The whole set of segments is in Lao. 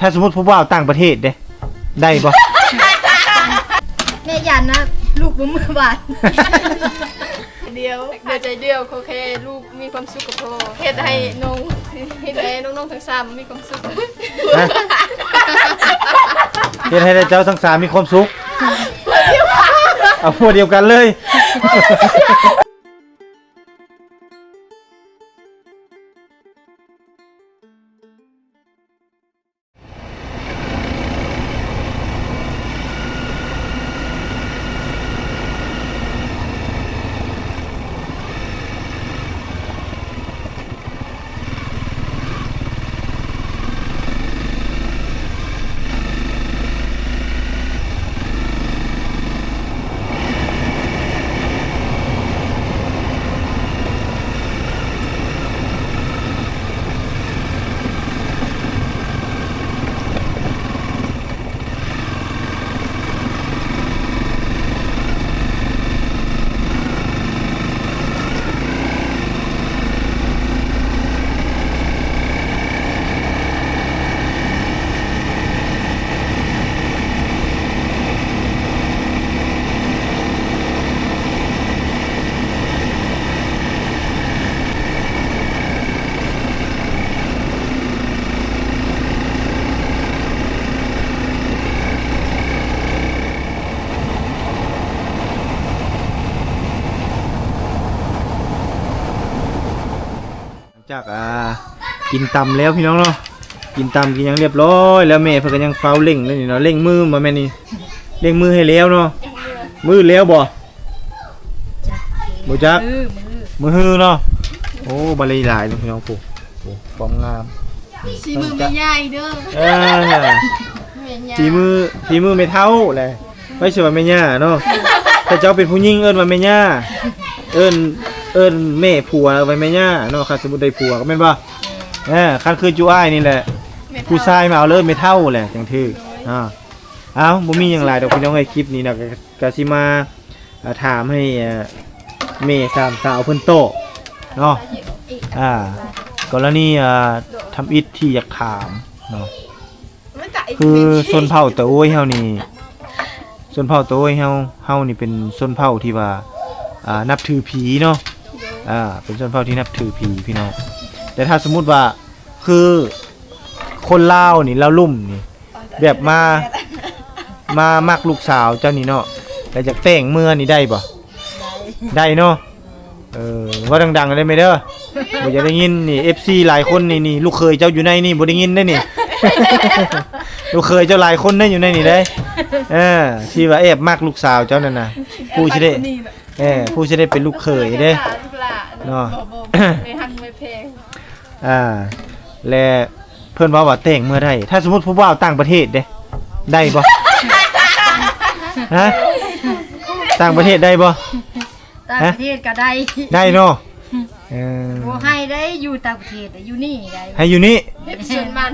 ຖ້າສົມມຸດຜູ້ບ່າວຕ່າງປະເທດເດ້ ໄດ້ບໍ່? ແມ່ຢ້ານນະ ລູກບໍ່ເມືອບ້ານ. ດຽວ ດຽວໃຈດຽວ ຂໍແຄ່ລູກມີຄວາມສຸກກໍພໍ ເຮັດໃຫ້ນ້ອງ ເຮັດໃຫ້ນ້ອງໆທັງສາມມີຄວາມສຸກ. ຮະ? ເຮັດໃຫ້ເຈົ້າທັງສາມມີຄວາມສຸກ. ເອົາຜົວດຽວກັນເລີຍ. ຈາກ ອ່າ ກິນຕຳແລ້ວພີ່ນ້ອງເນາະ ກິນຕຳກິນຫຍັງຮຽບຮ້ອຍແລ້ວ ແມ່ເພິ່ນກໍຍັງເຝົ້າເລັ່ງເລີຍນີ້ເນາະ ເລັ່ງມືບໍ່ແມ່ນນີ້ ເລັ່ງມືໃຫ້ແລ້ວເນາະ ມື້ແລ້ວບໍ່? ບໍ່ຈັກ ມື້ ມື້ ມື້ຮືເນາະ ໂອ້ ບາລີຫຼາຍເນາະພີ່ນ້ອງ ໂອ້ ໂອ້ ຄວາມງາມ ສີມືແມ່ຍ່າອີກເດີ ເອີ ແມ່ຍ່າ ສີມື ສີມືແມ່ເຖົ້າແຫຼະ. ໄປຊິວ່າແມ່ຍ່າເນາະ ຖ້າເຈົ້າເປັນຜູ້ຍິງເອີ້ນວ່າແມ່ຍ່າ ເອີ້ນ ເອີ້ນແມ່ຜົວວ່າແມ່ຍ່າເນາະ ຄັນສົມມຸດໄດ້ຜົວກໍແມ່ນບໍ່? ເອີ ຄັນຄືຈຸອ້າຍນີ້ແຫຼະ ແມ່ເຖົ້າ ຜູ້ຊາຍມາເອົາເລີຍ ແມ່ເຖົ້າແຫຼະຈັ່ງຖືກ ໂດຍ ອ່າ ເອົ້າ ບໍ່ມີຫຍັງຫຼາຍດອກພີ່ນ້ອງເອີຍ ຄລິບນີ້ນະ ກໍ ກໍຊິມາ ອ່າ ຖາມໃຫ້ ອ່າ ແມ່ສາມສາວເພິ່ນຕອບເນາະ ອ່າ ກໍລະນີ ອ່າ ທຳອິດທີ່ຢາກຖາມເນາະ ຄືຊົນເຜົ່າຕາໂອ້ຍເຮົານີ້ ຊົນເຜົ່າຕາໂອ້ຍເຮົາ ເຮົານີ້ເປັນຊົນເຜົ່າທີ່ວ່າ ອ່າ ນັບຖືຜີເນາະ ອ່າ ເປັນຊົນເຜົ່າທີ່ນັບຖືຜີພີ່ນ້ອງ ແຕ່ຖ້າສົມມຸດວ່າ ຄືຄົນລາວນີ້ ລາວລຸ່ມນີ້ ແບບມາ ມາມັກລູກສາວເຈົ້ານີ້ເນາະ ແລ້ວຢາກແຕ່ງເມືອນີ້ໄດ້ບໍ່? ໄດ້ ໄດ້ເນາະ. ເອີ ເວົ້າດັງໆ ໄດ້ແມ່ເດີ ບໍ່ຢາກໄດ້ຍິນນີ້ ເອັຟຊີຫຼາຍຄົນນີ້ ນີ້ລູກເຂີຍເຈົ້າຢູ່ໃນນີ້ ບໍ່ໄດ້ຍິນເດ້ນີ້ ລູກເຂີຍເຈົ້າຫຼາຍຄົນເດ້ຢູ່ໃນນີ້ເດ້ ເອີ ທີ່ວ່າແອບມັກລູກສາວເຈົ້ານັ້ນນະ ຜູ້ຊິໄດ້ ເອີ ຜູ້ຊິໄດ້ເປັນລູກເຂີຍເດ້ເນາະ ແມ່ຮັກແມ່ແພງ ອ່າ ແລະ ເພິ່ນເວົ້າວ່າແຕ່ງເມື່ອໃດ ຖ້າສົມມຸດຜູ້ບ່າວຕ່າງປະເທດເດ້ ໄດ້ບໍ່? ຮະ? ຕ່າງປະເທດໄດ້ບໍ່? ຕ່າງປະເທດກໍໄດ້ ໄດ້ເນາະ ເອີ ບໍ່ໃຫ້ໄດ້ ຢູ່ຕ່າງປະເທດ ຢູ່ນີ້ໄດ້ ໃຫ້ຢູ່ນີ້ ເຮັດສວນມັນ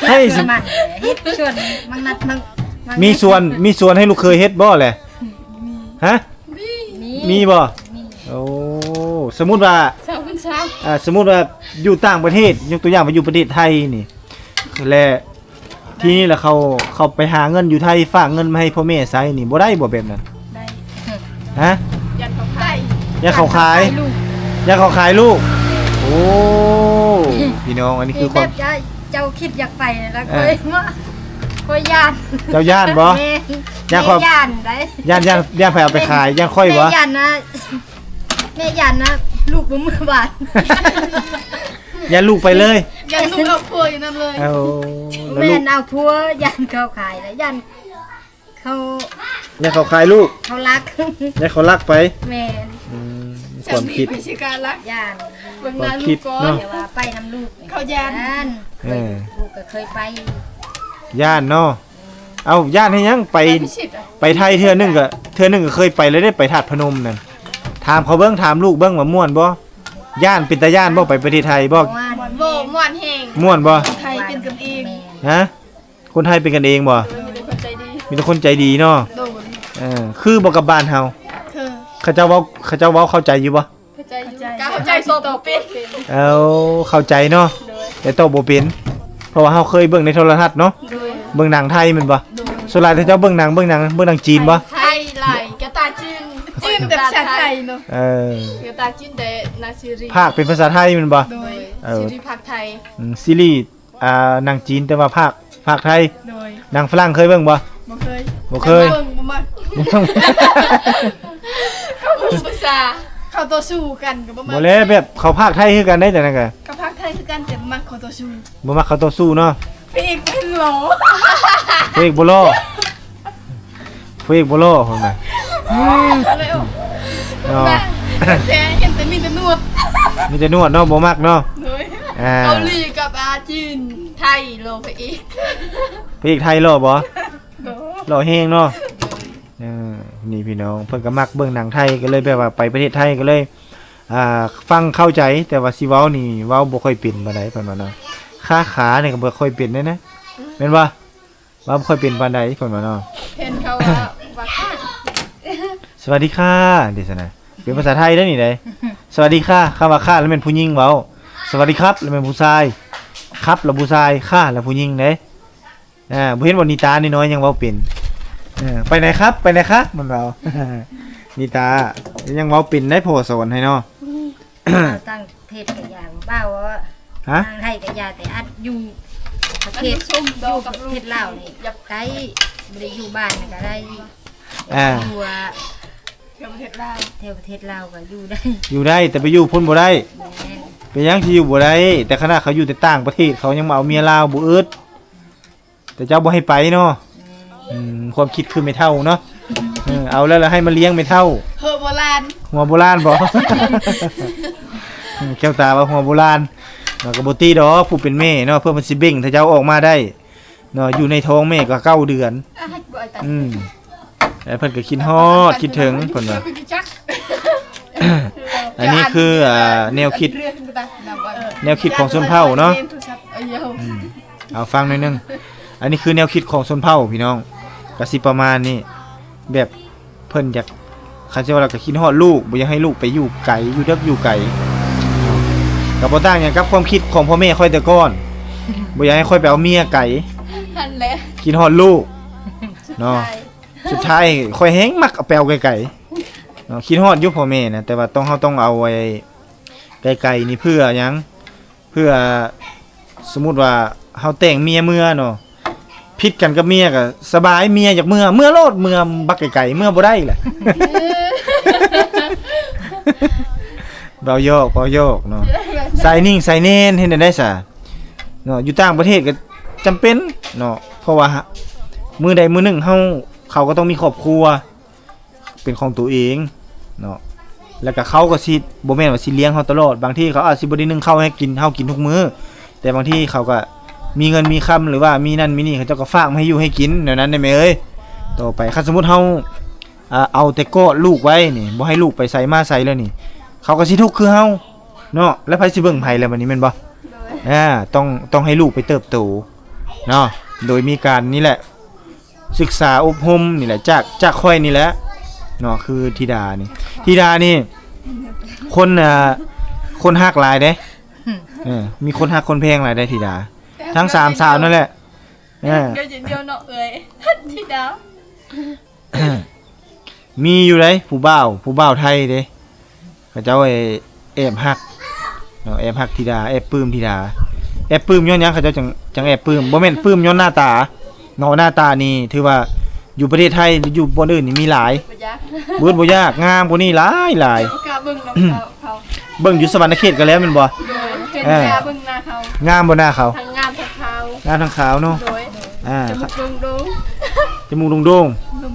ໃຫ້ສວນມັນ ເຮັດສວນມັງນັດມັງ ມີສວນ ມີສວນໃຫ້ລູກເຂີຍເຮັດບໍ່ແຫຼະ? ຮະ? ມີ ມີບໍ່? ມີ ໂອ້ ສົມມຸດວ່າ ສາມພັນສາມ ອ່າ ສົມມຸດວ່າຢູ່ຕ່າງປະເທດ ຍົກຕົວຢ່າງວ່າຢູ່ປະເທດໄທນີ້ ແລະ ທີນີ້ລະເຂົາ ເຂົາໄປຫາເງິນຢູ່ໄທ ຝາກເງິນມາໃຫ້ພໍ່ແມ່ໃຊ້ນີ້ ບໍ່ໄດ້ບໍ່ແບບນັ້ນ? ໄດ້ ຮະ? ຢ້ານເຂົາຂາຍ ຢ້ານເຂົາຂາຍ ຢ້ານເຂົາຂາຍລູກ ໂອ້ ພີ່ນ້ອງ ອັນນີ້ຄືຄວາມ ແບບ ເຈົ້າຄິດຢາກໄປແລ້ວ ເອີ ຂ້ອຍ ຂ້ອຍຢ້ານ ເຈົ້າຢ້ານບໍ່? ແມ່ນ ຢ້ານຄວາມ ແມ່ຢ້ານໄດ໋ ຢ້ານ ຢ້ານ ຢ້ານໃຜເອົາໄປຂາຍ ຢ້ານຂ້ອຍບໍ່? ແມ່ຢ້ານນະ ແມ່ຢ້ານນະ ລູກບໍ່ເມືອບ້ານ ຢ້ານລູກໄປເລີຍ ຢ້ານລູກເອົາຜົວຢູ່ນຳເລີຍ ເອົາ ແມ່ນເອົາຜົວ ຢ້ານເຂົາຂາຍແລ້ວ ຢ້ານເຂົາ ຢ້ານເຂົາຂາຍລູກ ເຂົາລັກ ຢ້ານເຂົາລັກໄປ ແມ່ນ ອືມ ຄວາມຄິດ ຈະມີໃຜຊິກ້າລັກ ຢ້ານ ເບິ່ງໜ້າລູກກ່ອນ ຄວາມຄິດເນາະ ແຕ່ວ່າໄປນຳລູກ ເຂົາຢ້ານ ຢ້ານ ເອີ ລູກກໍເຄີຍໄປ ຢ້ານເນາະ ເອົ້າ ຢ້ານເຮັດຫຍັງ ໄປ ໄປໄທເທື່ອໜຶ່ງກໍ ເທື່ອໜຶ່ງກໍເຄີຍໄປແລ້ວເດ້ ໄປທາດພະນົມນັ້ນ ຖາມເຂົາເບິ່ງ ຖາມລູກເບິ່ງວ່າມ່ວນບໍ່? ຢ້ານ ເປັນຕາຢ້ານບໍ່? ໄປປະເທດໄທບໍ່? ມ່ວນ ໂອ້ ມ່ວນແຮງ ມ່ວນບໍ່? ໄທເປັນກັນເອງ ຮະ? ຄົນໄທເປັນກັນເອງບໍ່? ໂດຍ ມີແຕ່ຄົນໃຈດີ ມີແຕ່ຄົນໃຈດີເນາະ ໂດຍ ເອີ ຄືບໍ່ກັບບ້ານເຮົາ ຄື ເຂົາເຈົ້າເວົ້າ ເຂົາເຈົ້າເວົ້າເຂົ້າໃຈຢູ່ບໍ່? ເຂົ້າໃຈຢູ່ ເຂົ້າໃຈ ກໍເຂົ້າໃຈ ຕອບບໍ່ເປັນ ເອົາ ເຂົ້າໃຈເນາະ ໂດຍ ແຕ່ຕອບບໍ່ເປັນ ະວ່າເຮົາເຄີຍເບິ່ງໃນໂທລະທັດເນາະ ໂດຍ ເບິ່ງໜັງໄທແມ່ນບໍ່? ໂດຍ ສ່ວນຫຼາຍເຂົາເຈົ້າເບິ່ງໜັງ ເບິ່ງໜັງ ເບິ່ງໜັງຈີນບໍ່? ໄທຫຼາຍ ກະຕາຈີນ ຈີນແຕ່ພາສາໄທເນາະ ເອີ ກະຕາຈີນແຕ່ໜັງຊີຣີ ພາກເປັນພາສາໄທແມ່ນບໍ່? ໂດຍ ເອີ ຊີຣີພາກໄທ ອືມ ຊີຣີ ອ່າ ໜັງຈີນແຕ່ວ່າພາກ ພາກໄທ ໂດຍ ໜັງຝຣັ່ງເຄີຍເບິ່ງບໍ່? ບໍ່ເຄີຍ ບໍ່ເຄີຍ ເບິ່ງບໍ່ມັກ ເຂົາຮູ້ພາສາ ເຂົາຕໍ່ສູ້ກັນກໍບໍ່ມັກ ບໍ່ແລະ ແບບເຂົາພາກໄທຄືກັນໄດ໋ ຈັ່ງນັ້ນກະ ເຂົາພາກໄທຄືກັນແຕ່ບໍ່ມັກເຂົາຕໍ່ສູ້ ບໍ່ມັກເຂົາຕໍ່ສູ້ເນາະ ພະເອກເຫັນຫຼໍ່ ພະເອກບໍ່ຫຼໍ່ ພະເອກບໍ່ຫຼໍ່ພຸ້ນນະ ເນາະ ແຕ່ເຫັນແຕ່ມີແຕ່ໜວດ ມີແຕ່ໜວດເນາະ ບໍ່ມັກເນາະ ໂດຍ ອ່າ ເກົາຫຼີກັບ ອ່າ ຈີນ ໄທຫຼໍ່ພະເອກ ພະເອກໄທຫຼໍ່ບໍ່? ໂດຍ ຫຼໍ່ແຮງເນາະ ເອີ ນີ້ພີ່ນ້ອງ ເພິ່ນກໍມັກເບິ່ງໜັງໄທ ກໍເລີຍແບບວ່າໄປປະເທດໄທກໍເລີຍ ອ່າ ຟັງເຂົ້າໃຈ ແຕ່ວ່າຊິເວົ້ານີ້ເວົ້າບໍ່ຄ່ອຍເປັນປານໃດ ເພິ່ນວ່າເນາະ ຄາຂານີ້ກໍບໍ່ຄ່ອຍເປັນເດ້ນະ ແມ່ນບໍ່? ເວົ້າບໍ່ຄ່ອຍເປັນປານໃດ ເພິ່ນວ່າເນາະ ເຫັນເຂົາວ່າ ວ່າຄ່າ ສະຫວັດດີຄ່າ ຈັ່ງຊີ້ນະ ເປັນພາສາໄທເດ້ນີ້ເດ້ ສະຫວັດດີຄ່າ ຄຳວ່າຄ່າລະແມ່ນຜູ້ຍິງເວົ້າ ສະຫວັດດີຄັບລະແມ່ນຜູ້ຊາຍ ຄັບລະຜູ້ຊາຍ ຄ່າລະຜູ້ຍິງເດ້ ອ່າ ບໍ່ເຫັນບໍ່ ນິຕານ້ອຍໆຍັງເວົ້າເປັນ ເອີ ໄປໄຫນຄັບ ໄປໄຫນຄະ ມັນເວົ້າ ນິຕາຍັງເວົ້າເປັນໄດ໋ ພໍ່ສອນໃຫ້ເນາະ ຕ່າງປະເທດກະຢ່າ ບໍ່ເວົ້າ ຮະ ທາງໄທກະຢ່າ ແຕ່ອັດຢູ່ປະເທດ ຢູ່ປະເທດລາວນີ້ໄດ້ ບໍ່ໄດ້ຢູ່ບ້ານກະໄດ້ ອ່າ ຢູ່ ແຖວປະເທດລາວ ແຖວປະເທດລາວກໍຢູ່ໄດ້ ຢູ່ໄດ້ ແຕ່ໄປຢູ່ພຸ້ນບໍ່ໄດ້ ແມ່ນ ເປັນຫຍັງຊິຢູ່ບໍ່ໄດ້ ແຕ່ຂະໜາດເຂົາຢູ່ແຕ່ຕ່າງປະເທດ ເຂົາຍັງມາເອົາເມຍລາວ ບໍ່ອຶດ ແຕ່ເຈົ້າບໍ່ໃຫ້ໄປເນາະ ແມ່ນ ອືມ ຄວາມຄິດຄືແມ່ເຖົ້າເນາະ ເອີ ເອົາແລ້ວລະໃຫ້ມາລ້ຽງແມ່ເຖົ້າ ເຮີໂບລານ ຫົວໂບລານບໍ? ອືມ ແກ້ວຕາວ່າຫົວໂບລານ ມັນກໍບໍ່ຕິດອກ ຜູ້ເປັນແມ່ເນາະ ເພື່ອມັນຊິເບັ່ງ ຖ້າເຈົ້າອອກມາໄດ້ ເນາະ ຢູ່ໃນທ້ອງແມ່ກໍເກົ້າເດືອນ ອືມ ແລ້ວເພິ່ນກໍຄິດຮອດຄິດເຖິງ ເພິ່ນວ່າ ອັນນີ້ຄື ອ່າ ແນວຄິດ ແນວຄິດຂອງຊົນເຜົ່າເນາະ ອືມ ເອົາຟັງໜ້ອຍໜຶ່ງ ອັນນີ້ຄືແນວຄິດຂອງຊົນເຜົ່າພີ່ນ້ອງ ກໍຊິປະມານນີ້ ແບບ ເພິ່ນຢາກ ຄັນຊິເວົ້າແລ້ວກໍຄິດຮອດລູກ ບໍ່ຢາກໃຫ້ລູກໄປຢູ່ໄກ ຢູ່ເດິກຢູ່ໄກ ກໍບໍ່ຕ່າງຫຍັງກັບຄວາມຄິດຂອງພໍ່ແມ່ຂ້ອຍແຕ່ກ່ອນ ບໍ່ຢາກໃຫ້ຂ້ອຍໄປເອົາເມຍໄກ ຫັ້ນແຫຼະ ຄິດຮອດລູກເນາະ ສຸດທ້າຍ ສຸດທ້າຍຂ້ອຍແຮງມັກເອົາໄປເອົາໄກໆເນາະ ຄິດຮອດຢູ່ພໍ່ແມ່ນະ ແຕ່ວ່າຕ້ອງ ເຮົາຕ້ອງເອົາໄວ້ໄກໆນີ້ເພື່ອຫຍັງ? ເພື່ອ ສົມມຸດວ່າເຮົາແຕ່ງເມຍເມືອເນາະ ຜິດກັນກັບເມຍກໍສະບາຍ ເມຍຢາກເມືອ ເມືອໂລດ ເມືອບັກໄກໆ ເມືອບໍ່ໄດ້ແຫຼະ ເວົ້າຢອກ ເວົ້າຢອກເນາະ ສາຍໜິ່ງສາຍແນນເຮັດແນວໃດສະເນາະ ຢູ່ຕ່າງປະເທດກໍຈຳເປັນເນາະ ເພາະວ່າມື້ໃດມື້ໜຶ່ງເຮົາ ເຂົາກໍຕ້ອງມີຄອບຄົວ ເປັນຂອງຕົວເອງເນາະ ແລ້ວກະເຂົາກໍຊິ ບໍ່ແມ່ນວ່າຊິລ້ຽງເຮົາຕະຫຼອດ ບາງທີເຂົາອາດຊິບໍ່ໄດ້ໜຶ້ງເຂົ້າໃຫ້ກິນ ເຮົາກິນທຸກມື້ ແຕ່ບາງທີເຂົາກໍມີເງິນມີຄຳ ຫຼືວ່າມີນັ້ນມີນີ້ ເຂົາເຈົ້າກໍຝາກມາໃຫ້ຢູ່ໃຫ້ກິນ ແນວນັ້ນເດ້ແມ່ເອີຍ ຕໍ່ໄປ ຄັນສົມມຸດເຮົາ ອ່າ ເອົາແຕ່ກອດລູກໄວ້ນີ້ ບໍ່ໃຫ້ລູກໄປໃສມາໃສແລ້ວນີ້ ເຂົາກໍຊິທຸກຄືເຮົາເນາະ ແລ້ວໃຜຊິເບິ່ງໃຜແລ້ວບັດນີ້ແມ່ນບໍ່? ໂດຍ ອ່າ ຕ້ອງ ຕ້ອງໃຫ້ລູກໄປເຕີບໂຕເນາະ ໂດຍມີການນີ້ແຫຼະ ສຶກສາອົບຮົມນີ້ແຫຼະ ຈາກ ຈາກຂ້ອຍນີ້ແຫຼະເນາະ ຄືທິດານີ້ ທິດານີ້ ຄົນ ອ່າ ຄົນຮັກຫຼາຍເດ້ ເອີ ມີຄົນຮັກຄົນແພງຫຼາຍເດ້ທິດາ ທັງສາມສາວນັ້ນແຫຼະ ເອີ ດຽວ ດຽວເນາະເອີຍ ທິດາ ມີຢູ່ເດ້ ຜູ້ບ່າວ ຜູ້ບ່າວໄທເດ້ ເຂົາເຈົ້າ ເອີ ແອບຮັກເນາະ ແອບຮັກທິດາ ແອບປຶ້ມທິດາ ແອບປຶ້ມຍ້ອນຫຍັງ ເຂົາເຈົ້າຈັ່ງ ຈັ່ງແອບປຶ້ມ ບໍ່ແມ່ນປຶ້ມຍ້ອນໜ້າຕາເນາະ ໜ້າຕານີ້ຖືວ່າຢູ່ປະເທດໄທ ຢູ່ບ່ອນອື່ນນີ້ມີຫຼາຍ ບໍ່ຢາກ ບໍ່ອຶດບໍ່ຢາກ ງາມກວ່ານີ້ຫຼາຍໆ ບໍ່ກ້າເບິ່ງນຳເຂົາ ເຂົາ ເບິ່ງຢູ່ສະຫວັນນະເຂດກໍແລ້ວແມ່ນບໍ່? ໂດຍ ເຫັນ ເອີ ແຕ່ເບິ່ງໜ້າເຂົາ ງາມບໍ່ໜ້າເຂົາ? ທັງງາມທັງຂາວ ງາມທັງຂາວເນາະ ໂດຍ ອ່າ ຈະມູກໂດ່ງໆ ຈະມູກໂດ່ງ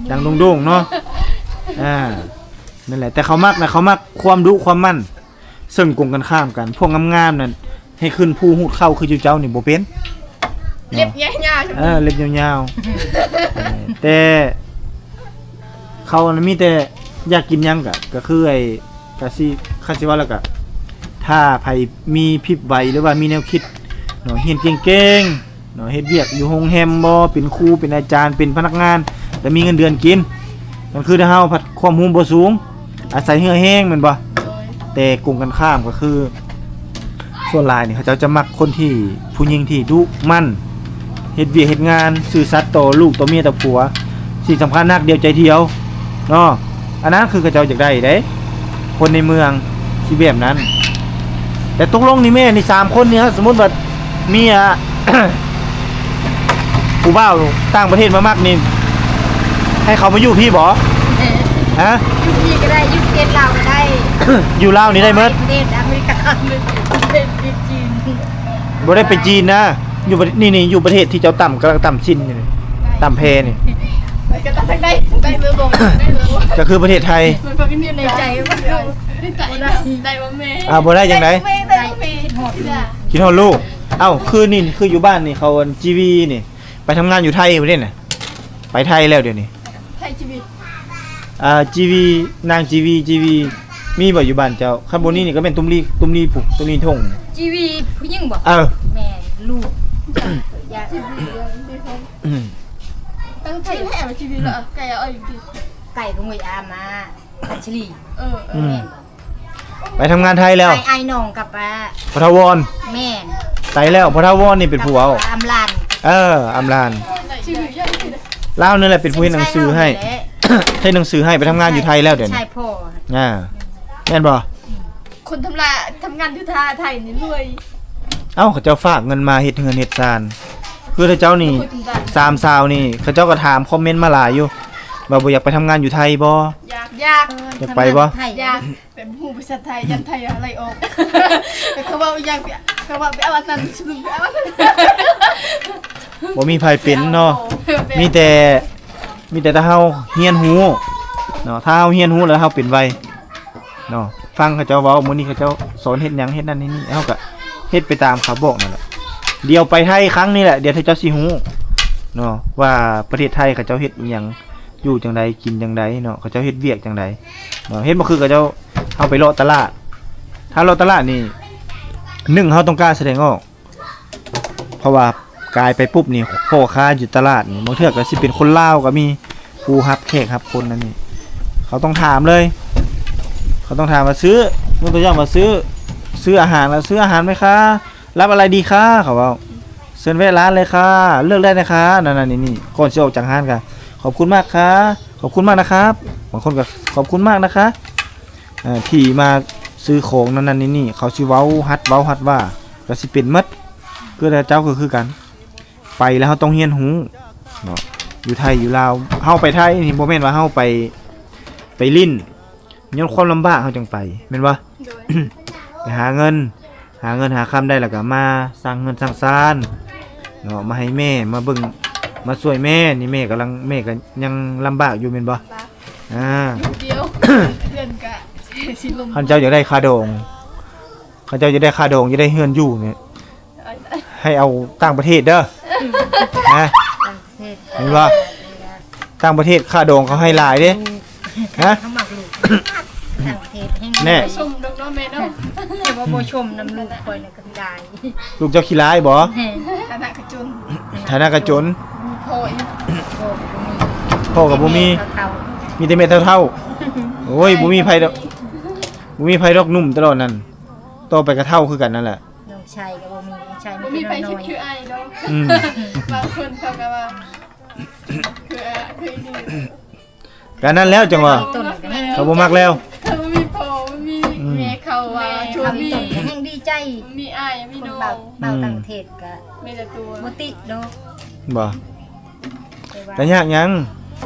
ໆ ດັງໂດ່ງໆເນາະ ອ່າ ນັ້ນແຫຼະ ແຕ່ເຂົາມັກນະ ເຂົາມັກຄວາມດຸຄວາມໝັ່ນ ເຊິ່ງກົງກັນຂ້າມກັນ ພວກງາມໆນັ້ນ ໃຫ້ຂຶ້ນພູຮູດເຄົ້າຄືຢູ່ເຈົ້ານີ້ບໍ່ເປັນ ເລັບຍາວໆ ເອີ ເລັບຍາວໆ ເອີ ແຕ່ເຂົານະມີແຕ່ຢາກກິນຫຍັງກະ ກະຄືໄອ້ ກະຊິ ຄັນຊິເວົ້າແລ້ວກະ ຖ້າໃຜມີພິບໄວ ຫຼືວ່າມີແນວຄິດເນາະ ຮຽນເກັ່ງໆ ເນາະ ເຮັດວຽກຢູ່ໂຮງແຮມບໍ ເປັນຄູ ເປັນອາຈານ ເປັນພະນັກງານ ແລ້ວມີເງິນເດືອນກິນ ມັນຄືທາງເຮົາພັດຄວາມຮູ້ບໍ່ສູງ ອາໄສເຫື່ອແຮງແມ່ນບໍ່? ໂດຍ ແຕ່ກົງກັນຂ້າມກໍຄື ສ່ວນຫຼາຍນີ້ເຂົາເຈົ້າຈະມັກຄົນທີ່ ຜູ້ຍິງທີ່ດຸໝັ່ນ ເຮັດວຽກເຮັດງານ ຊື່ສັດຕໍ່ລູກຕໍ່ເມຍຕໍ່ຜົວ ສິ່ງສຳຄັນຮັກດຽວໃຈດຽວເນາະ. ອັນນັ້ນຄືເຂົາເຈົ້າຢາກໄດ້ເດ້ ຄົນໃນເມືອງຊິແບບນັ້ນ. ແຕ່ຕົກລົງນີ້ແມ່ນີ້ ສາມຄົນນີ້ ສົມມຸດວ່າເມຍ ຜູ້ບ່າວຕ່າງປະເທດມາມັກນີ້ ໃຫ້ເຂົາມາຢູ່ພີ້ບໍ່? ຮະ? ຢູ່ພີ້ກໍໄດ້ ຢູ່ປະເທດລາວກໍໄດ້ ຢູ່ລາວນີ້ໄດ້ໝົດ? ປະເທດອາເມລິກາ ປະເທດຈີນ ບໍ່ໄດ້ໄປຈີນນະ ຢູ່ປະ ນີ້ ນີ້ ຢູ່ປະເທດທີ່ເຈົ້າຕ່ຳ ກຳລັງຕ່ຳຊິນຢູ່ນີ້ ຕ່ຳແພນີ້ ກໍຕ້ອງໄດ້ ໄດ້ເມືອບໍ່ ໄດ້ເມືອບໍ່ ກໍຄືປະເທດໄທ ມັນກໍມີໃນໃຈວ່າ ໄດ້ ໄດ້ບໍ່ແມ່? ອ້າວ ບໍ່ໄດ້ຈັ່ງໃດ? ໄດ້ ຄິດຮອດລູກ. ເອົ້າ ຄືນີ້ ຄືຢູ່ບ້ານນີ້ ເຂົາອັນ ຈີວີ ນີ້ ໄປທຳງານຢູ່ໄທພຸ້ນເດ້ນະ ໄປໄທແລ້ວດຽວນີ້ ໄທຈີວີ ອ່າ ຈີວີ ນາງຈີວີ ຈີວີ ມີບໍ່ຢູ່ບ້ານເຈົ້າ? ຄັນບໍ່ນີ້ນີ້ກໍແມ່ນຕຸ້ມລີ ຕຸ້ມລີພຸ້ນ ຕຸ້ມລີທົ່ງ ຈີວີຜູ້ຍິງບໍ່? ເອີ ແມ່ນລູກ ອືມ ຕັ້ງໃຈແທ້ວ່າຈີວີລະ ໄກ່ເອົາອີກຕິ ໄກ່ຂະໂມຍອາມາ ອັນຊະລີ ເອີ ເອີ ອືມ ແມ່ນ ໄປທຳງານໄທແລ້ວ ອ້າຍ ອ້າຍນ້ອງກັບ ອ່າ ພໍ່ທ້າວອນ ແມ່ນ ໄປແລ້ວ ພໍ່ທ້າວອນນີ້ເປັນຜູ້ເອົາ ອຳລານ ເອີ ອຳລານ ລາວນີ້ແຫຼະເປັນຜູ້ເຮັດໜັງສືໃຫ້ ເຮັດໜັງສືໃຫ້ ໄປທຳງານຢູ່ໄທແລ້ວດຽວນີ້ ໃຊ່ພໍ່ ອ່າ ແມ່ນບໍ່? ຄົນທຳລາ ທຳງານຢູ່ທ່າໄທນີ້ລວຍ ເອົ້າ ເຂົາເຈົ້າຝາກເງິນມາເຮັດເຮືອນເຮັດຊານ ຄືເຈົ້ານີ້ ສາມສາວນີ້ ເຂົາເຈົ້າກໍຖາມຄອມເມັນມາຫຼາຍຢູ່ ວ່າບໍ່ຢາກໄປທຳງານຢູ່ໄທບໍ່? ຢາກ ຢາກ ຢາກໄປບໍ່? ຢາກ ແຕ່ບໍ່ຮູ້ພາສາໄທ ຢ້ານໄທໄລ່ອອກ ແຕ່ເຂົາເວົ້າອີ່ຫຍັງ ເຂົາເວົ້າໄປເອົາອັນນັ້ນ ໄປເອົາອັນນັ້ນ ບໍ່ມີໃຜເປັນເນາະ ມີແຕ່ ມີແຕ່ຖ້າເຮົາຮຽນຮູ້ເນາະ ຖ້າເຮົາຮຽນຮູ້ແລ້ວເຮົາເປັນໄວເນາະ ຟັງເຂົາເຈົ້າເວົ້າ ມື້ນີ້ເຂົາເຈົ້າສອນເຮັດຫຍັງ ເຮັດນັ້ນເຮັດນີ້ ເຮົາກະເຮັດໄປຕາມເຂົາບອກນັ້ນແຫຼະ ດຽວໄປໄທຄັ້ງນີ້ແຫຼະ ດຽວເຈົ້າຊິຮູ້ເນາະ ວ່າປະເທດໄທເຂົາເຈົ້າເຮັດອີ່ຫຍັງ ຢູ່ຈັ່ງໃດ ກິນຈັ່ງໃດເນາະ ເຂົາເຈົ້າເຮັດວຽກຈັ່ງໃດເນາະ ເຮັດບໍ່ຄືເຂົາເຈົ້າ ເຮົາໄປເລາະຕະຫຼາດ ຖ້າເລາະຕະຫຼາດນີ້ ໜຶ່ງ ເຮົາຕ້ອງກ້າສະແດງອອກ ເພາະວ່າກາຍໄປປຸບນີ້ ພໍ່ຄ້າຢູ່ຕະຫຼາດນີ້ ບາງເທື່ອກໍຊິເປັນຄົນລາວກໍມີ ຜູ້ຮັບແຂກຮັບຄົນນັ້ນນີ້ ເຂົາຕ້ອງຖາມເລີຍ ເຂົາຕ້ອງຖາມວ່າ ຊື້ ຍົກຕົວຢ່າງວ່າ ຊື້ ຊື້ອາຫານ ແລ້ວ ຊື້ອາຫານໄໝຄະ? ຮັບອາໄລດີຄະ? ເຂົາເວົ້າ ເຊີນແວະຮ້ານເລີຍຄ່ະ ເລືອກໄດ້ນະຄະ ນັ້ນໆ ນີ້ໆ ກ່ອນຊິອອກຈາກຮ້ານກະ ຂອບຄຸນມາກຄ່ະ ຂອບຄຸນມາກນະຄັບ ບາງຄົນກະ ຂອບຄຸນມາກນະຄະ ເອີ ທີ່ມາຊື້ຂອງນັ້ນໆ ນີ້ໆ ເຂົາຊິເວົ້າ ຮັດເວົ້າ ຮັດວ່າ ກະຊິເປັນໝົດ ຄືເຈົ້າກໍຄືກັນ ໄປແລ້ວເຮົາຕ້ອງຮຽນຮູ້ເນາະ ຢູ່ໄທຢູ່ລາວ ເຮົາໄປໄທນີ້ບໍ່ແມ່ນວ່າເຮົາໄປ ໄປຫຼິ້ນ ຍ້ອນຄວາມລຳບາກເຮົາຈັ່ງໄປ ແມ່ນບໍ່? ໂດຍ ໄປຫາເງິນ ຫາເງິນຫາຄຳໄດ້ ແລ້ວກໍມາສ້າງເຮືອນສ້າງຊານເນາະ ມາໃຫ້ແມ່ ມາເບິ່ງ ມາຊ່ວຍແມ່ ນີ້ແມ່ກຳລັງ ແມ່ກໍຍັງລຳບາກຢູ່ແມ່ນບໍ່? ລຳບາກ ອ່າ ຢູ່ດຽວ ເຮືອນກະຊິລົມ ຄັນເຈົ້າຢາກໄດ້ຄ່າດອງ ຄັນເຈົ້າຢາກໄດ້ຄ່າດອງ ຢາກໄດ້ເຮືອນຢູ່ນີ້ ໃຫ້ເອົາຕ່າງປະເທດເດີ ຮະ ຕ່າງປະເທດ ເຫັນບໍ່? ຕ່າງປະເທດຄ່າດອງເຂົາໃຫ້ຫຼາຍເດ້ ຮະ ເຂົາມັກລູກ ຕ່າງປະເທດແຮງ ແນ່ ບໍ່ຊົມດອກເນາະແມ່ເນາະ ແຕ່ວ່າບໍ່ຊົມນຳລູກຂ້ອຍນະກໍຫຼາຍ ລູກເຈົ້າຂີ້ຮ້າຍບໍ່? ແມ່ນ ຖານະກະຈົນ ຖານະກະຈົນ ມີພໍ່ອີກ ພໍ່ກໍບໍ່ມີ ພໍ່ກໍບໍ່ມີ ມີແຕ່ແມ່ເຖົ້າໆ ໂອ້ຍ ບໍ່ມີໃຜດອກ ບໍ່ມີໃຜດອກ ໜຸ່ມຕະຫຼອດນັ້ນ ຕໍ່ໄປກໍເຖົ້າຄືກັນນັ້ນແຫຼະ ນ້ອງຊາຍກໍບໍ່ມີ ນ້ອງຊາຍມີແຕ່ນ້ອຍໆ ບໍ່ມີໃຜຄິດຄືອ້າຍດອກ ອືມ ບາງຄົນເຂົາກໍວ່າ ຄື ຄືອີ່ນີ້ ກະນັ້ນແລ້ວ ຈັ່ງວ່າ ເຂົາບໍ່ມັກແລ້ວ ເຂົາບໍ່ມີພໍ່ ບໍ່ມີ ອືມ ແມ່ເຂົາວ່າ ແມ່ເຂົາມີ ແມ່ເຂົາມີ ແຮ່ງດີໃຈ ມີອ້າຍ ມີນ້ອງ ຄົນເບົາ ອືມ ຕ່າງປະເທດກະ ມີແຕ່ຕົວ ບໍ່ຕິດດອກ ບໍ່ ແຕ່ວ່າ ກະຍາກຫຍັງ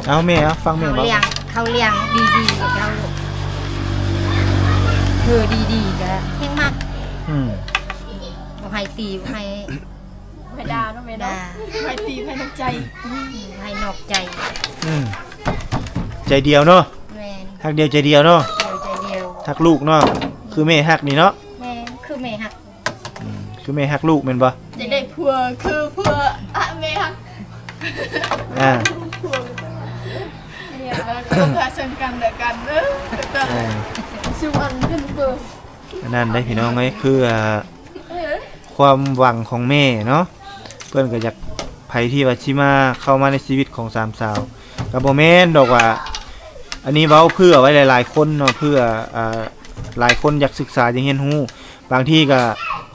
ເອົາແມ່ ເອົາ ຟັງແມ່ເວົ້າ ເຂົາລ້ຽງ ເຂົາລ້ຽງດີໆ ເຂົາ ເອີ ດີໆ ກະແຮ່ງມັກ ອືມ ບໍ່ໃຫ້ຕີ ບໍ່ໃຫ້ ໃຜດ່າເນາະແມ່ເນາະ ດ່າ ໃຜຕີໃຜນອກໃຈ ໃຜນອກໃຈ ອືມ ໃຈດຽວເນາະ ແມ່ນ ຮັກດຽວໃຈດຽວເນາະ ດຽວໃຈດຽວ ຮັກລູກເນາະ ຄືແມ່ຮັກນີ້ເນາະ ແມ່ນ ຄືແມ່ຮັກ ອືມ ຄືແມ່ຮັກລູກແມ່ນບໍ່ ຢາກໄດ້ຜົວຄືຜົວ ອະ ແມ່ຮັກ ອ່າ ຜົວ ເອີ ພາເຊິ່ງກັນແລະກັນເດີ ເອີ ສຸວັນຂຶ້ນເບີ ອັນນັ້ນເດ້ພີ່ນ້ອງເອີຍ ຄື ອ່າ ຄວາມຫວັງຂອງແມ່ເນາະ ເພິ່ນກໍຢາກໃຜທີ່ວ່າຊິມາ ເຂົ້າມາໃນຊີວິດຂອງສາມສາວ ກໍບໍ່ແມ່ນດອກວ່າ ອັນນີ້ເວົ້າເພື່ອໄວ້ຫຼາຍໆຄົນເນາະ ເພື່ອ ອ່າ ຫຼາຍຄົນຢາກສຶກສາ ຢາກຮຽນຮູ້ ບາງທີກໍ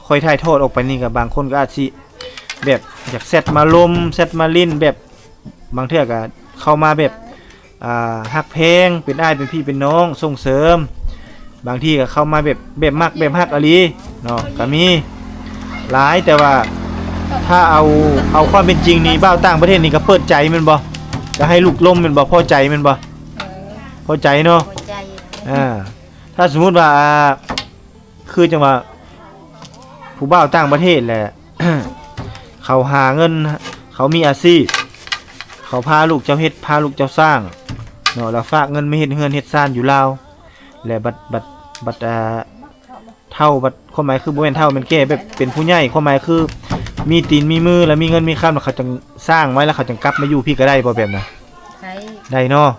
ຂ້ອຍຖ່າຍທອດອອກໄປນີ້ກໍບາງຄົນກໍອາດຊິແບບຢາກແຊັດມາລົມ ແຊັດມາຫຼິ້ນ ແບບບາງເທື່ອກໍເຂົ້າມາແບບ ອ່າ ຮັກແພງ ເປັນອ້າຍເປັນພີ່ເປັນນ້ອງ ສົ່ງເສີມ ບາງທີກໍເຂົ້າມາແບບ ແບບມັກແບບຮັກອີ່ຫຼີເນາະ ກໍມີຫຼາຍ. ແຕ່ວ່າຖ້າເອົາ ເອົາຄວາມເປັນຈິງນີ້ ບ່າວຕ່າງປະເທດນີ້ກໍເປີດໃຈແມ່ນບໍ່? ກໍໃຫ້ລູກລົມແມ່ນບໍ່? ພໍໃຈແມ່ນບໍ່? ເອີ ພໍໃຈເນາະ ພໍໃຈ. ອ່າ ຖ້າສົມມຸດວ່າ ອ່າ ຄືຈັ່ງວ່າ ຜູ້ບ່າວຕ່າງປະເທດແຫຼະ ເຂົາຫາເງິນ ເຂົາມີອາຊີບ ເຂົາພາລູກເຈົ້າເຮັດ ພາລູກເຈົ້າສ້າງເນາະ ແລ້ວຝາກເງິນມາເຮັດເຮືອນເຮັດຊານຢູ່ລາວ ແລະ ບັດ ບັດ ບັດ ອ່າ ເຖົ້າ ບັດ ຄວາມໝາຍຄືບໍ່ແມ່ນເຖົ້າ ແມ່ນແກ່ ແບບເປັນຜູ້ໃຫຍ່ ຄວາມໝາຍຄືມີຕີນມີມື ແລ້ວມີເງິນມີຄຳ ແລ້ວເຂົາຈັ່ງສ້າງໄວ້ ແລ້ວເຂົາຈັ່ງກັບມາຢູ່ພີ້ກໍໄດ້ບໍ່ ແບບນັ້ນ? ໄດ້ ໄດ້ເນາະ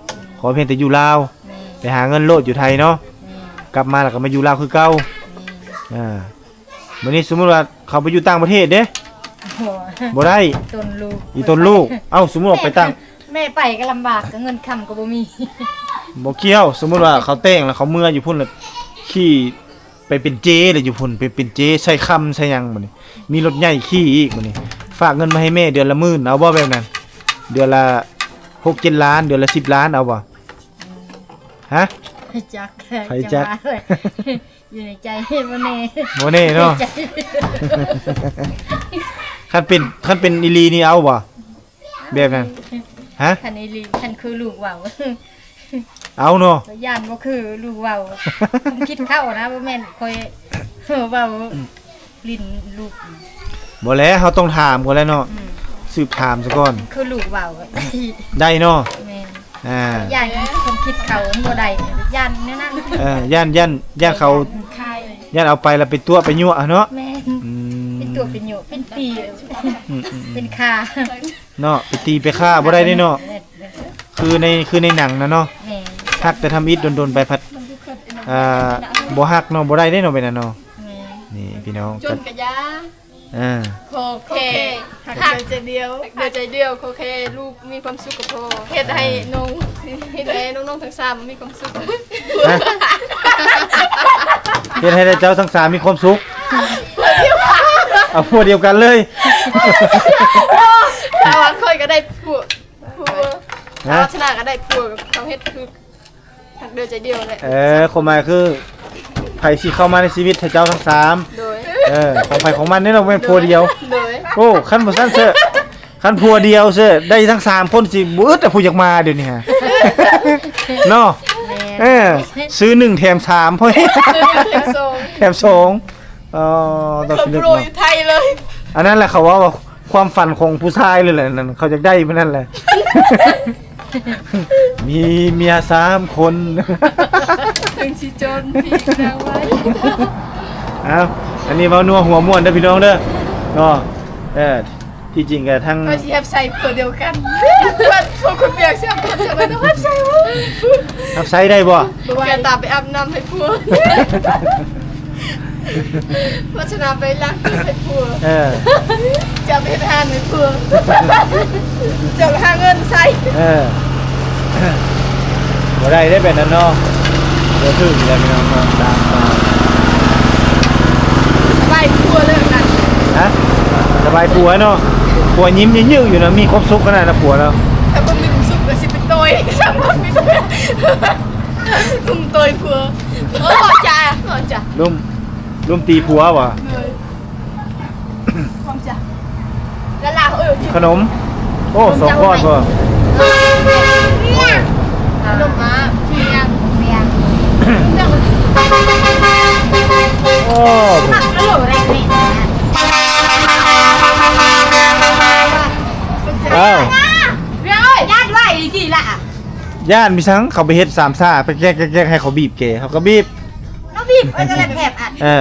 ອືມ ຂໍພຽງແຕ່ຢູ່ລາວ ແມ່ນ ໄປຫາເງິນໂລດຢູ່ໄທເນາະ ແມ່ນ ກັບມາແລ້ວກໍມາຢູ່ລາວຄືເກົ່າ ແມ່ນ ອ່າ ບັດນີ້ສົມມຸດວ່າເຂົາໄປຢູ່ຕ່າງປະເທດເດ້ ບໍ່ ບໍ່ໄດ້ ອີຕົນລູກ ອີຕົນລູກ ເອົ້າ ສົມມຸດອອກໄປຕ່າງ ແມ່ໄປກໍລຳບາກ ກໍເງິນຄຳກໍບໍ່ມີ ບໍ່ກ່ຽວ ສົມມຸດວ່າເຂົາແຕ່ງແລ້ວ ເຂົາເມືອຢູ່ພຸ້ນ ແລ້ວຂີ່ໄປເປັນເຈ ແລ້ວຢູ່ພຸ້ນ ໄປເປັນເຈ ໃສ່ຄຳໃສ່ຫຍັງ ບັດນີ້ມີລົດໃຫຍ່ຂີ່ອີກ ບັດນີ້ຝາກເງິນມາໃຫ້ແມ່ເດືອນລະໝື່ນ ເອົາບໍ່ແບບນັ້ນ? ເດືອນລະຫົກເຈັດລ້ານ ເດືອນລະສິບລ້ານ ເອົາບໍ່? ຮະ? ຈັກ ໃຜຈັກ ຈັກວ່າ ຢູ່ໃນໃຈບໍ່ແນ່ ບໍ່ແນ່ເນາະ ໃນໃຈ ຄັນເປັນ ຄັນເປັນອີ່ຫຼີນີ້ເອົາບໍ່ ແບບນັ້ນ? ຮະ? ຄັນອີ່ຫຼີ ຄັນຄືລູກເວົ້າ ເອົາເນາະ ຢ້ານບໍ່ຄືລູກເວົ້າ ຄວາມຄິດເຂົານະ ບໍ່ແມ່ນຂ້ອຍເວົ້າ ຫຼິ້ນລູກ ບໍ່ແຫຼະ ເຮົາຕ້ອງຖາມກ່ອນແຫຼະເນາະ ອືມ ສືບຖາມຊະກ່ອນ ຄືລູກເວົ້າ ໄດ້ເນາະ ແມ່ນ ອ່າ ຢ້ານຄວາມຄິດເຂົາມັນບໍ່ໄດ້ ຢ້ານແນວນັ້ນ ເອີ ຢ້ານ ຢ້ານ ຢ້ານເຂົາ ຢ້ານເອົາໄປແລ້ວໄປຕົວະໄປຍົວະເນາະ ແມ່ນ ອືມ ໄປຕົວະໄປຍົວະ ເປັນປີ ອືມໆໆ ເປັນຂ້າ ເນາະ ໄປຕີໄປຂ້າບໍ່ໄດ້ເດ້ເນາະ ແມ່ນ ຄືໃນ ຄືໃນໜັງນະເນາະ ແມ່ນ ຮັກແຕ່ທຳອິດດົນໆໄປ ພັດ ອ່າ ບໍ່ຮັກເນາະ ບໍ່ໄດ້ເດ້ເນາະ ແບບນັ້ນເນາະ ແມ່ນ ນີ້ພີ່ນ້ອງ ຈົນກະຢ່າ ອ່າ ຂໍແຄ່ຮັກເດີໃຈດຽວ ເດີໃຈດຽວ ຂໍແຄ່ລູກມີຄວາມສຸກກໍພໍ ເຮັດໃຫ້ນ້ອງ ເຮັດໃຫ້ນ້ອງໆທັງສາມມີຄວາມສຸກ ຮະ? ເຮັດໃຫ້ເຈົ້າທັງສາມມີຄວາມສຸກ ເອົາຜົວດຽວກັນເລີຍ ຖ້າວ່າຂ້ອຍກໍໄດ້ຜົວ ຜົວ ຮະ? ຖ້າວ່າຊະນະກໍໄດ້ຜົວ ເຂົາເຮັດຄື ຮັກເດີໃຈດຽວແຫຼະ ເອີ ຄວາມໝາຍຄື ໃຜຊິເຂົ້າມາໃນຊີວິດໃຫ້ເຈົ້າທັງສາມ ໂດຍ ເອີ ຂອງໃຜຂອງມັນເດ້ເນາະ ບໍ່ແມ່ນຜົວດຽວ ໂດຍ ໂອ້ ຄັນບໍ່ຊັ້ນເຊີ ຄັນຜົວດຽວເຊີ ໄດ້ທັງສາມຄົນຊິບໍ່ອຶດແລ້ວ ຜູ້ຢາກມາດຽວນີ້ຫາ ເນາະ ແມ່ນ ເອີ ຊື້ໜຶ່ງແຖມສາມ ຊື້ໜຶ່ງແຖມສອງ ແຖມສອງ ອໍ ຕ້ອງຄິດເລິກເນາະ ຢູ່ໄທເລີຍ ອັນນັ້ນແຫຼະ ເຂົາເວົ້າວ່າ ຄວາມຝັນຂອງຜູ້ຊາຍເລີຍແຫຼະນັ້ນ ເຂົາຢາກໄດ້ປານນັ້ນແຫຼະ ມີເມຍສາມຄົນ ເຖິງຊິຈົນທີ່ນາງໄວ້ ເອົ້າ ອັນນີ້ເວົ້ານົວຫົວມ່ວນເດີພີ່ນ້ອງເດີ ເນາະ ເອີ ທີ່ຈິງກໍທັງ ກໍຊິຮັບໃຊ້ຜົວດຽວກັນ ພັດຜົວຄົນວຽກສາມຄົນ ຈະບໍ່ຕ້ອງຮັບໃຊ້ ຮັບໃຊ້ໄດ້ບໍ່? ບໍ່ໄຫວ ແກຕາມໄປອາບນ້ຳໃຫ້ຜົວ ວາສະນາໄປລ້າງຖ້ວຍໃຫ້ຜົວ ເອີ ຈະໄປເຮັດອາຫານໃຫ້ຜົວ ຈະໄປຫາເງິນໃຊ້ ເອີ ບໍ່ໄດ້ເດ້ແບບນັ້ນເນາະ ບໍ່ຖືກແລ້ວພີ່ນ້ອງເນາະ ຕາມມາ ສະບາຍຜົວເລີຍນັ້ນ ຮະ? ສະບາຍຜົວເນາະ ຜົວຍິ້ມຍື້ໆຢູ່ນະ ມີຄວາມສຸກຂະໜາດນະຜົວເນາະ ຖ້າບໍ່ມີຄວາມສຸກກໍຊິໄປໂຕຍ ຖ້າບໍ່ມີໂຕຍ ລຸມໂຕຍຜົວ ໂອ້ ເວົ້າຈ້າ ເວົ້າຈ້າ ລຸມ ລຸມຕີຜົວຫວາ? ໂດຍ ຂະໜົມ ໂອ້ ສອງກ້ອນພຸ້ນ ຂະໜົມມາ ໂອ້ ອ້າວ ຢ້ານມີສັງ ເຂົາໄປເຮັດສາມຊ້າ ໄປແກະໆໆ ໃຫ້ເຂົາບີບແກ ເຂົາກໍບີບ ເຮົາບີບ ເອີ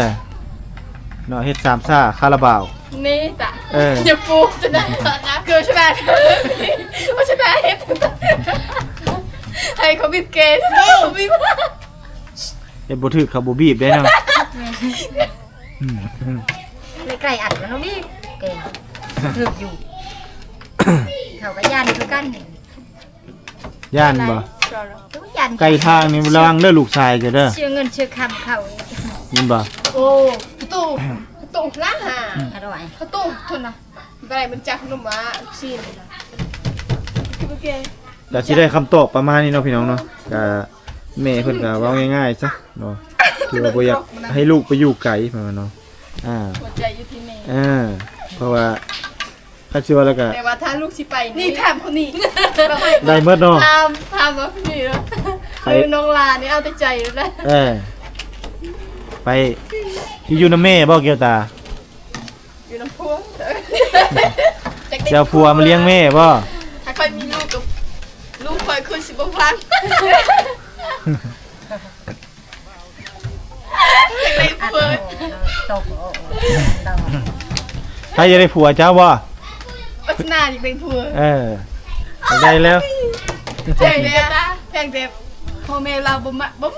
ເນາະ ເຮັດສາມຊ້າ ຄາລາບາວ ນີ້ຕະ ເອີ ຢ່າປູຊະນະ ເກີດຊະນະ ໂອຊະນະເຮັດ ໃຫ້ເຂົາບີບແກ ເຂົາບີບ ເຮັດບໍ່ຖືກ ເຂົາບໍ່ບີບເດ້ເນາະ ແມ່ນ ອືມ ໃກ້ໆ ອັດກັນເນາະບີບແກ ຖືກຢູ່ ເຂົາກໍຢ້ານຄືກັນ ຢ້ານບໍ່? ຢ້ານ ໄກທາງນີ້ລະວັງເດີລູກຊາຍເຈົ້າເດີ ເຊື່ອເງິນເຊື່ອຄຳເຂົາ ແມ່ນບໍ່? ໂອ້ ປະຕູ ຕຸລະຫາ ອືມ ອະຮ່ອຍ ເຂົ້າຕຸທຸນນະ ບໍ່ໄດ້ມັນຈັກໜຸ່ມວ່າຊີ້ນນະ ຄືບໍ່ແກ່ ກໍຊິໄດ້ຄຳຕອບປະມານນີ້ເນາະ ພີ່ນ້ອງເນາະ ກໍແມ່ເພິ່ນກໍເວົ້າງ່າຍໆຊະເນາະ ຄືວ່າບໍ່ຢາກໃຫ້ລູກໄປຢູ່ໄກ ປະມານເນາະ ອ່າ ຫົວໃຈຢູ່ທີ່ແມ່ ເອີ ເພາະວ່າ ຄັນຊິວ່າແລ້ວກໍ ແຕ່ວ່າຖ້າລູກຊິໄປນີ້ ນີ້ຖາມຄົນນີ້ ໄດ້ໝົດເນາະ ຖາມ ຖາມວ່າຄົນນີ້ເນາະ ໄປ ຄືນ້ອງຫຼ້ານີ້ເອົາແຕ່ໃຈແລ້ວນະ ເອີ ໄປ ຊິຢູ່ນຳແມ່ບໍ່ ແກ້ວຕາ? ຢູ່ນຳຜົວ ຈະເອົາຜົວມາລ້ຽງແມ່ບໍ່? ຖ້າຂ້ອຍມີລູກກັບລູກຂ້ອຍ ຂ້ອຍຊິບໍ່ຟັງ ຢາກໄດ້ຜົວ ຕົກ ໃຜຢາກໄດ້ຜົວເຈົ້າບໍ່? ປັດສະໜາຢາກໄດ້ຜົວ ເອີ ຢາກໄດ້ແລ້ວ ພຽງແຕ່ ພຽງແຕ່ພໍ່ແມ່ລາວບໍ່ມາ ບໍ່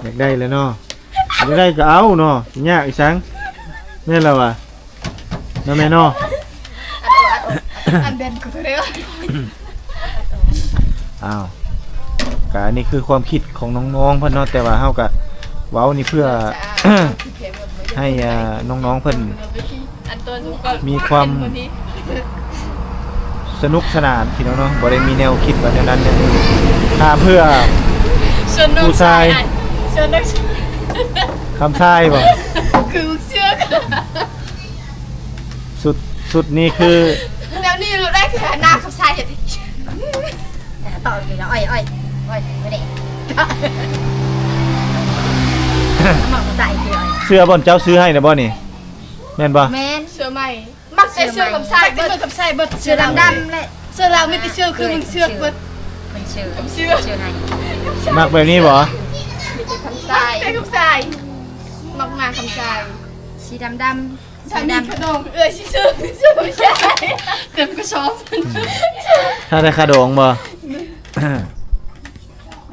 ຢາກໄດ້ແລ້ວເນາະ ຢາກໄດ້ກໍເອົາເນາະ ຍາກອີ່ສັງ ແມ່ນລະວະ ເນາະແມ່ເນາະ ອັນເດັ່ນກູເດີ ອ້າວ ກະອັນນີ້ຄືຄວາມຄິດຂອງນ້ອງໆເພິ່ນເນາະ ແຕ່ວ່າເຮົາກະເວົ້ານີ້ເພື່ອໃຫ້ ອ່າ ນ້ອງໆເພິ່ນມີຄວາມສະໜຸກສະໜານພີ່ນ້ອງເນາະ ບໍ່ໄດ້ມີແນວຄິດວ່າແນວນັ້ນແນວນີ້ ຖ້າເພື່ອຜູ້ຊາຍ ຄຳຊາຍບໍ່? ຄືເຊືອກ ຊຸດ ຊຸດນີ້ຄື ແນວນີ້ເລີຍ ຄືໜ້າຄຳຊາຍເຮັດ ຕໍ່ກິນອ້ອຍ ອ້ອຍ ອ້ອຍ ບໍ່ໄດ້ ເສື້ອບ່ອນເຈົ້າຊື້ໃຫ້ນະບໍ່ນີ້ ແມ່ນບໍ່? ແມ່ນ ເສື້ອໃໝ່ ມັກແຕ່ເສື້ອຄຳຊາຍເບິດ ຄຳຊາຍເບິດ ເສື້ອດຳໆແຫຼະ ເສື້ອລາວມີແຕ່ເສື້ອຄືມັນເຊືອກເບິດ ມັນເຊືອກ ເຊືອກໃຫ້ ມັກແບບນີ້ບໍ່? ມີແຕ່ຄຳຊາຍ ແຕ່ຄຳຊາຍ ມັກມາຄຳຊາຍ ສີດຳໆ ຖ້າມີຂະດອງ ເອື້ອຍຊິຊື້ ຊື້ຜູ້ຊາຍ ເຕັມກະສອບ ຖ້າໄດ້ຂະດອງບໍ່?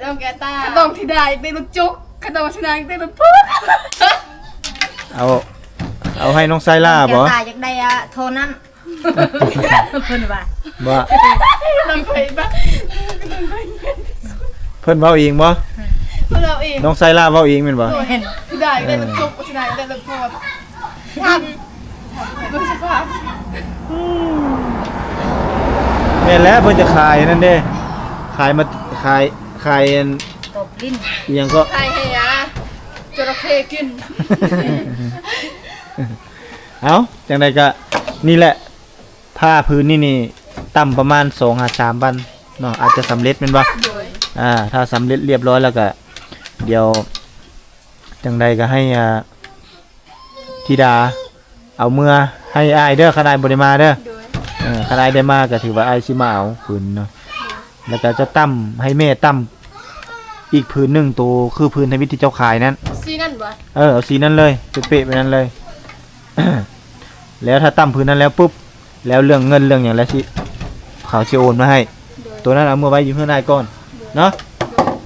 ດອງແກຕາ ຂະດອງທິດາຢາກໄດ້ລົດຈົກ ຂະດອງທິດາຢາກໄດ້ລົດໂພດ ເອົາ ເອົາໃຫ້ນ້ອງຊາຍຫຼ້າບໍ່? ແກຕາຢາກໄດ້ ອ່າ ທໍ່ນ້ຳ ເພິ່ນວ່າ ບໍ່ ນ້ອງຂ້ອຍບ້າ ເພິ່ນເວົ້າເອງບໍ່? ເພິ່ນເວົ້າເອງ ນ້ອງຊາຍຫຼ້າເວົ້າເອງແມ່ນບໍ່? ໂດຍ ທິດາຢາກໄດ້ລົດຈົກ ທິດາຢາກໄດ້ລົດໂພດ ແມ່ນແລ້ວ ເພິ່ນຈະຂາຍອັນນັ້ນເດ້ ຂາຍມາ ຂາຍ ຂາຍອັນ ຕອບຫຼິ້ນ ອີ່ຫຍັງເກາະ ຂາຍໃຫ້ອາ ຈໍລະເຄກິນ ເອົ້າ ຈັ່ງໃດກະນີ້ແຫຼະ ຜ້າຜືນນີ້ນີ້ ຕ່ຳປະມານສອງຫາສາມວັນເນາະ ອາດຈະສຳເລັດແມ່ນບໍ່? ໂດຍ ອ່າ ຖ້າສຳເລັດລຽບຮ້ອຍແລ້ວກະ ດຽວ ຈັ່ງໃດກໍໃຫ້ ອ່າ ທິດາເອົາເມືອໃຫ້ອ້າຍເດີ ຄັນອ້າຍບໍ່ໄດ້ມາເດີ ໂດຍ ເອີ ຄັນອ້າຍໄດ້ມາກໍຖືວ່າອ້າຍຊິມາເອົາຄືນເນາະ ແລ້ວກໍຈະຕ່ຳ ໃຫ້ແມ່ຕ່ຳອີກຜືນໜຶ່ງ ໂຕຄືຜືນທຳອິດທີ່ເຈົ້າຂາຍນັ້ນ ສີນັ້ນບໍ່? ເອີ ເອົາສີນັ້ນເລີຍ ເປະໆແບບນັ້ນເລີຍ ແລ້ວຖ້າຕ່ຳຜືນນັ້ນແລ້ວປຸບ ແລ້ວເລື່ອງເງິນເລື່ອງຫຍັງແລ້ວຊິ ເຂົາຊິໂອນມາໃຫ້ ໂຕນັ້ນເອົາເມືອໄວ້ຢູ່ເຮືອນອ້າຍກ່ອນເນາະ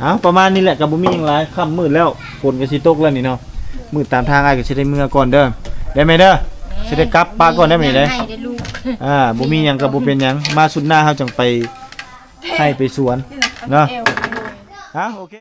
ເອົາ ປະມານນີ້ແຫຼະ ກໍບໍ່ມີຫຍັງຫຼາຍ ຄ່ຳມືດແລ້ວ ຝົນກໍຊິຕົກແລ້ວນີ້ເນາະ ມືດຕາມທາງ ອ້າຍກໍຊິໄດ້ເມືອກ່ອນເດີ ໄດ້ແມ່ເດີ ຊິໄດ້ກັບປະກ່ອນໄດ້ແມ່ເດີ ອ່າ ບໍ່ມີຫຍັງກໍບໍ່ເປັນຫຍັງ ມາຊຸດໜ້າເຮົາຈັ່ງໄປໄຮ່ໄປສວນເນາະ ອ່າ ໂອເຄ.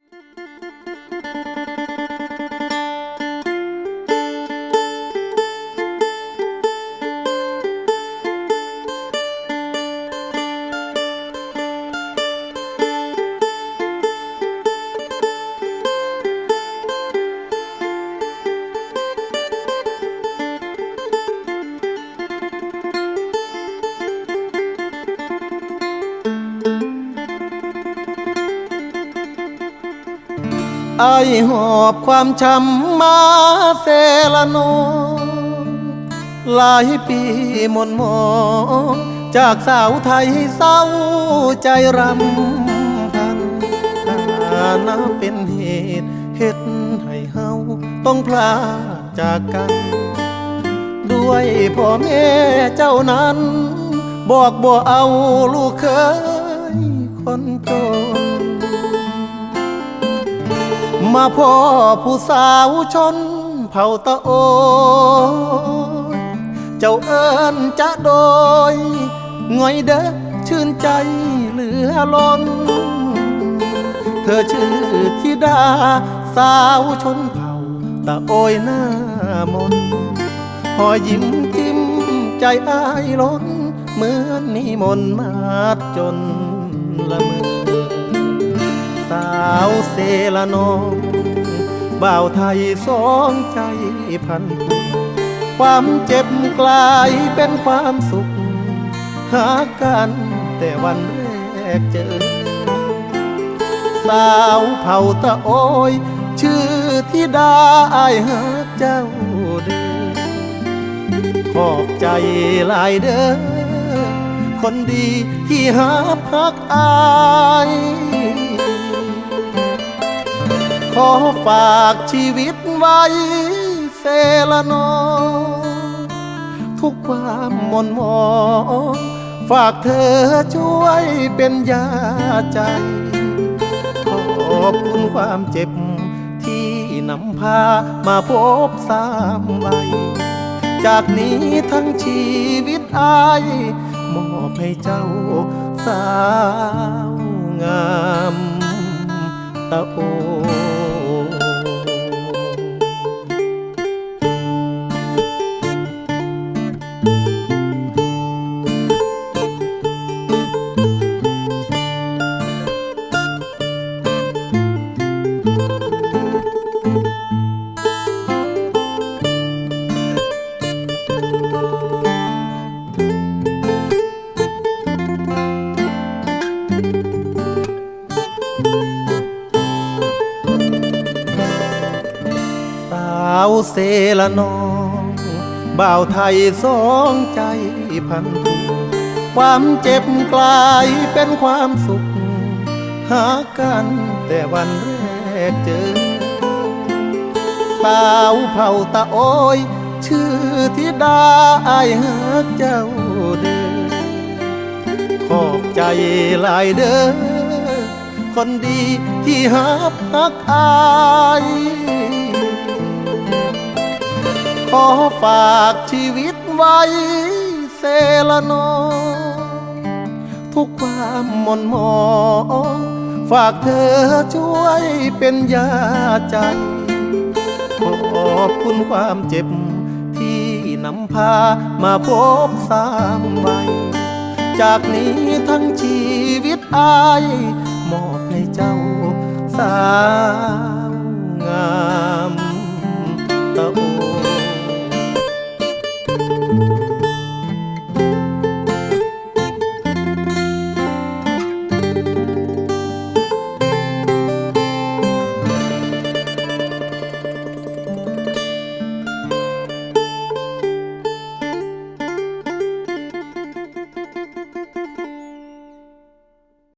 ອ້າຍຫອບຄວາມຊ້ຳມາແຊລະນອງ ຫຼາຍປີໝ່ນໝອງ ຈາກສາວໄທເສົ້າໃຈຣຳພັນ ຖານະເປັນເຫດເຮັດໃຫ້ເຮົາຕ້ອງພລາກ ຈາກກັນດ້ວຍພໍ່ແມ່ເຈົ້ານັ້ນ ບອກບໍ່ເອົາລູກເຂີຍຄົນຈົນ ມາພໍ້ຜູ້ສາວຊົນເຜົ່າຕະໂອຍ ເຈົ້າເອີ້ນຈະໂດຍ ງອຍເດີ ຊື່ນໃຈເຫຼືອລົ້ນ ເທີຊື່ທິດາສາວຊົນເຜົ່າ ຕາໂອຍໜ້າມົນ ຮອຍຍິ້ມຈິ້ມໃຈອ້າຍຫຼົ່ນ ເໝືອນມີມົນມາດຈົນລະເມີ. ສາວເຊລະນອງ ບ່າວໄທສອງໃຈພັນຜູກ ຄວາມເຈັບກາຍເປັນຄວາມສຸກ ຫາກັນແຕ່ວັນແລກເຈີ. ສາວເຜົ່າຕາໂອຍ ຊື່ທິດາ ອ້າຍຮັກເຈົ້າເດີ. ຂອບໃຈຫຼາຍເດີ ຄົນດີທີ່ຮັບຮັກອ້າຍ. ຂໍຝາກຊີວິດໄວ້ເຊລະນອງ ທຸກຄວາມໝົນໝອງ ຝາກເທີຊ່ວຍເປັນຢາໃຈ. ຂອບຄຸນຄວາມເຈັບທີ່ນຳພາມາພົບຊ້ຳໄວ້. ຈາກນີ້ທັງຊີວິດອ້າຍ ມອບໃຫ້ເຈົ້າສາວງາມຕາໂອຍ. ສາວເຊລະນອງ ບ່າວໄທສອງໃຈພັນຜູກ ຄວາມເຈັບກາຍເປັນຄວາມສຸກ ຫາກັນແຕ່ວັນແລກເຈີ. ສາວເຜົ່າຕາໂອຍ ຊື່ທິດາ ອ້າຍຮັກເຈົ້າເດີ. ຂອບໃຈຫຼາຍເດີ ຄົນດີທີ່ຮັບຮັກອ້າຍ. ຂໍຝາກຊີວິດໄວ້ເຊລະນອງ ທຸກຄວາມໝົນໝອງ ຝາກເທີຊ່ວຍເປັນຢາໃຈ. ຂອບຄຸນຄວາມເຈັບທີ່ນຳພາມາພົບຊ້ຳໄວ້. ຈາກນີ້ທັງຊີວິດອ້າຍ ມອບໃຫ້ເຈົ້າສາວງາມຕາໂອ.